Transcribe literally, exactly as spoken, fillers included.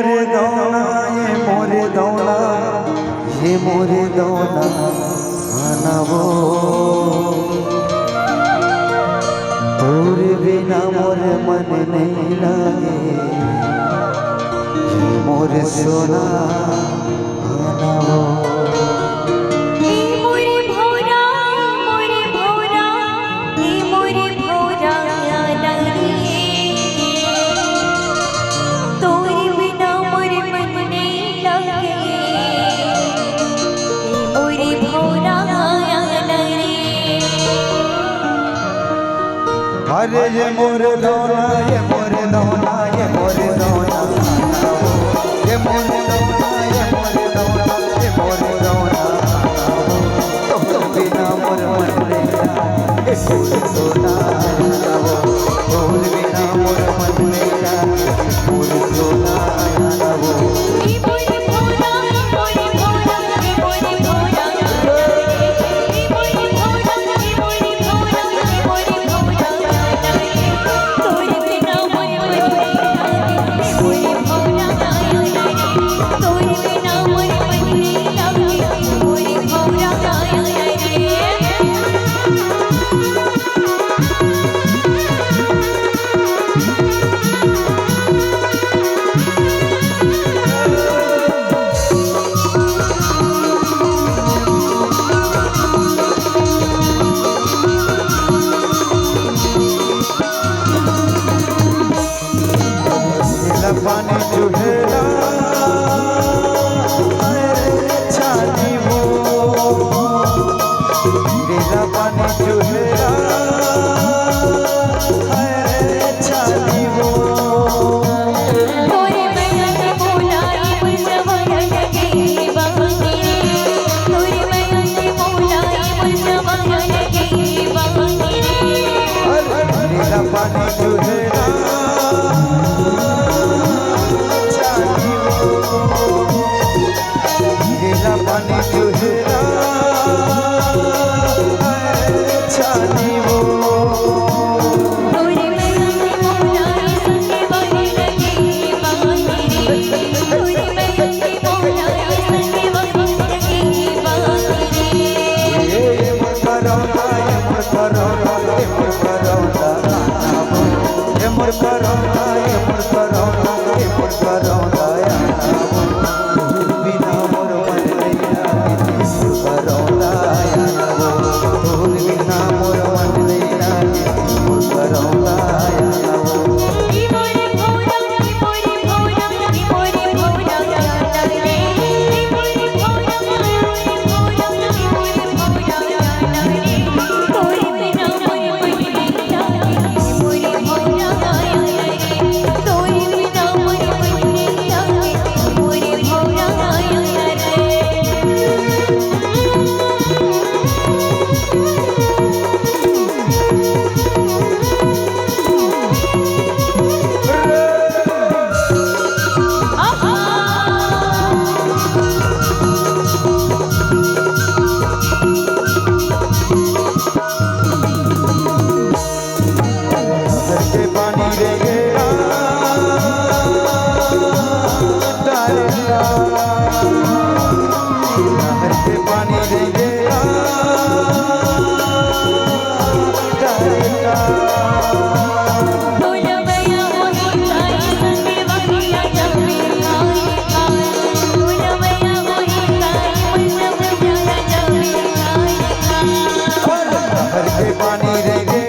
मोर दौना, ये मोर दौना, ये मोर दौना, आना वो। तोर बिना मोर मन नहीं लागे, ये मोर सोना, आना वो। ए मोरे भौरा, मोरे भौरा, ए मोरे भौरा, आना रे। तोर बिना मोर मन नहीं लागे, ए मोरे भौरा, आना रे। अरे ये मोर दौना, ये मोर दौना, ये मोर दौना, ये मोर दौना, ये मोर दौना, ये मोर दौना, तोर बिना मोर मन नहीं लागे, ए मोर सोना, तोर बिना मोर मन नहीं लागे, ए मोर सोना, पानी चुहेला, अरे छानी वो। गिरेला पानी चुहेला, अरे छानी वो। तोरे मैया के बोलाई, मोर जवान के बानी। तोरे मैया के बोलाई, मोर जवान के बानी। अरे गिरेला पानी चुहेला, छानी वो। गिरेला पानी चुहेला, छानी वो। ए, ए मोर करौंदा, ए मोर करौंदा, ए मोर करौंदा, ए मोर करौंदा, ए मोर करौंदा, ए मोर करौंदा, ए मोर करौंदा, बिना मोर मन नहीं लागे, ए मोर करौंदा, तोर बिना मोर मन नहीं लागे, ए मोर करौंदा। नहर के पानी रे गे, डारे डार। नहर के पानी रे गे, डारे डार। नहर के पानी रे गे,